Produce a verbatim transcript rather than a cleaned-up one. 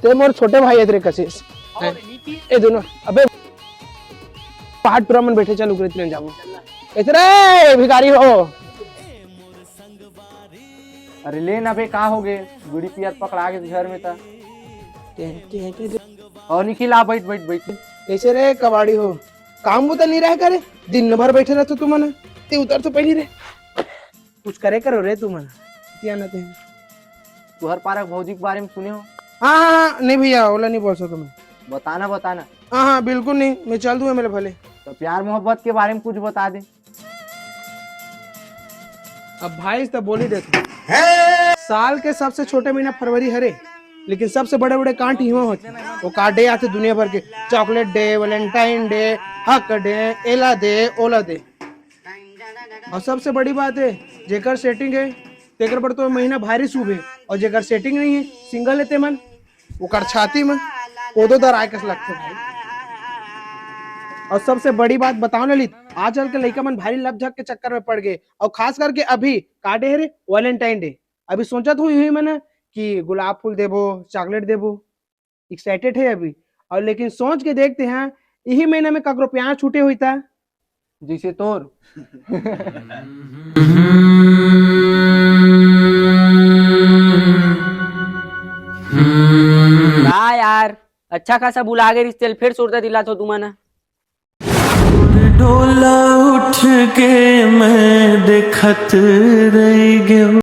ते मोर छोटे भाई हस रे कशिश। ए दोनों, अबे पहाड़ टुरा मन बैठे, चल उकरे तीर जाबो। ए रे भिखारी हो। अरे ले ना बे, का हो गे? बीड़ी पियत पकड़ा गे घर में त। अउ निखिल, आ, बैठ, बैठ, बैठ। कइसे रे कबाड़ी हो? काम बुता नइ रहे करे? दिन भर बैठे रहथो तुमन। ते उतर तो पहिली रे। कुछ करे करो रे तुमन। तिया ना ते। तुहर पारा के भौजी के बारे में सुने हो? हाँ, हाँ, हाँ, नहीं भैया, ओला नहीं बोल सकता मैं। बताना, बताना। हाँ, हाँ, बिल्कुल नहीं, मैं चल दूँ एमएलए भले। तो प्यार मोहब्बत के बारे में कुछ बता दे। अब भाई, त बोल ही देथों। साल के सबसे छोटे महीना फरवरी हरे, लेकिन सबसे बड़े-बड़े कांड इहाँ होथे। वो कांड आथे दुनिया भर के, chocolate day, Valentine day, हक day, एला दे, ओला दे। अउ सबसे बड़ी बात हे, जेकर setting हे, तेकर बर तो महीना भारी शुभ हे, अउ जेकर setting नइ हे, single हे तेमन, ओकर छाती में कोदो दराए कस लगथे भाई। अउ सबसे बड़ी बात बताओ ललित, आजकल के लइका मन भारी लव झक के चक्कर में पड़ गे, अउ खास करके अभी का day हरे, Valentine day। अभी सोचत होही मन कि गुलाब फूल देबो, chocolate देबो, excited हे अभी। अउ लेकिन सोच के देखते हैं, इही महीना में ककरो प्यार छूटे होही त? जइसे तोर। का यार, अच्छा खासा भुला गे रिहिस तेला फेर सुरता दिलाथो तुमन। डोला उठ के मैं देखत रह गेहूं।